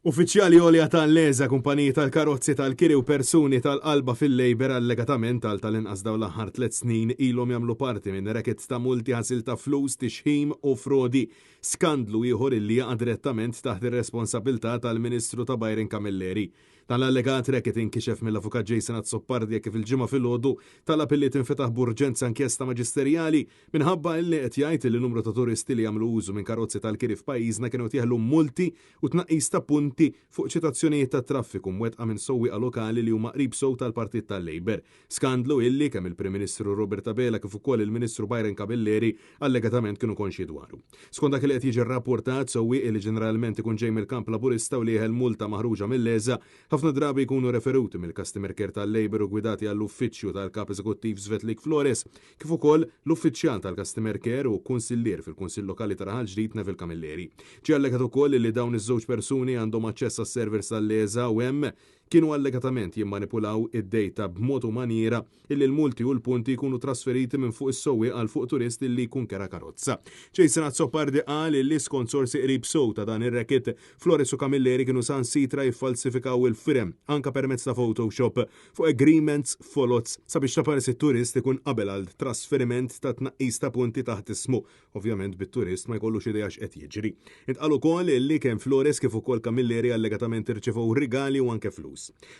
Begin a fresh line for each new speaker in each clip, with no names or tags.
Uffiċjali għolja tal-LESA, kumpaniji tal-karozzi tal-kiri u persuni tal-qalba fil-Labour allegatament għal tal-inqas dawn l-aħħar tliet snin ilhom jagħmlu parti minn racket ta' multi, ħasil ta' flus, tixħim u frodi. Skandlu ieħor illi jaqa' direttament taħt ir-responsabbiltà tal-Ministru ta' Byron Camilleri. Dan l-allegat racket inkixef mill-Avukat Jason Azzopardi hekk kif il-Ġimgħa filgħodu talab illi tinfetaħ b'urġenza inkjesta maġisterjali minħabba illi qed jgħid illi numru ta' turisti li jagħmlu użu minn karozzi tal-kiri f'pajjiżna kienu qed jeħlu multi u tnaqqis ta' punti fuq ċitazzjonijiet tat-traffiku mwettqa minn sewwieqa lokali li huma qrib sew tal-Partit tal-Labour. Skandlu illi kemm il-Prim Ministru Robert Abela kif ukoll il-Ministru Byron Camilleri allegatament kienu konxji dwaru. Skont dak li qed jiġi rrappurtat, sewwieq li ġeneralment ikun ġej mill-kamp Laburista u li jeħel multa maħruġa mill-ESA, ħafna drabi jkunu referuti mill-customer care tal-Labour u gwidati għall-uffiċċju tal-Kap Eżekuttiv Svetlik Flores, kif ukoll l-uffiċjal tal-customer care u kunsillier fil-Kunsill Lokali ta' Raħal Ġdid Neville Camilleri. Ġie allegat ukoll li dawn iż-żewġ persuni għandhom aċċess għas-servers tal-LESA u hemm kienu allegatament jimmanipulaw id-dejta b'mod u manjiera illi l-multi u l-punti jkunu trasferiti minn fuq is-sewwieq għal fuq turist illi jkun kera karozza. Jason Azzopardi qal illi skont sorsi qrib sew ta' dan ir-racket, Flores u Camilleri kienu sansitra jiffalsifikaw il-firem anke permezz ta' Photoshop fuq agreements foloz sabiex taparsi t-turist ikun qabel għal trasferiment ta' tnaqqis ta' punti taħt ismu, ovvjament bit-turist ma jkollux idea x'qed jiġri. Intqal ukoll illi kemm Flores kif ukoll Camilleri allegatament irċevew rigali u anke flus.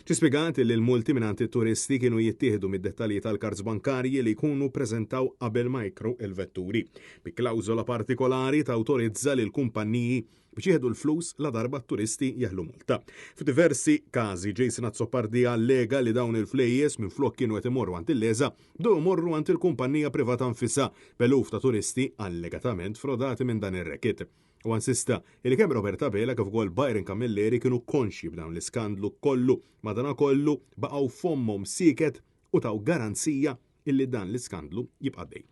Ġie spjegat illi l-multi mingħand it-turisti kienu jittieħdu mid-dettalji tal-kards bankarji li jkunu ppreżentaw qabel ma jkru l-vetturi, bi klawżola partikolari tawtorizza lill-kumpanniji biex jieħdu l-flus ladarba t-turisti jeħlu multa. F'diversi każi, Jason Azzopardi allega li dawn il-flejjes minflok kienu qed imorru għand il-LESA, bdew imorru għand il-kumpanija privata nfisha, b'eluf ta' turisti allegatament frodati minn dan ir-racket. Huwa insista li kemm Robert Abela kif ukoll Byron Camilleri kienu konxji b'dawn l-iskandlu kollu, madanakollu baqgħu fommhom sieket u taw garanzija illi dan l-iskandlu jibqa' għaddej.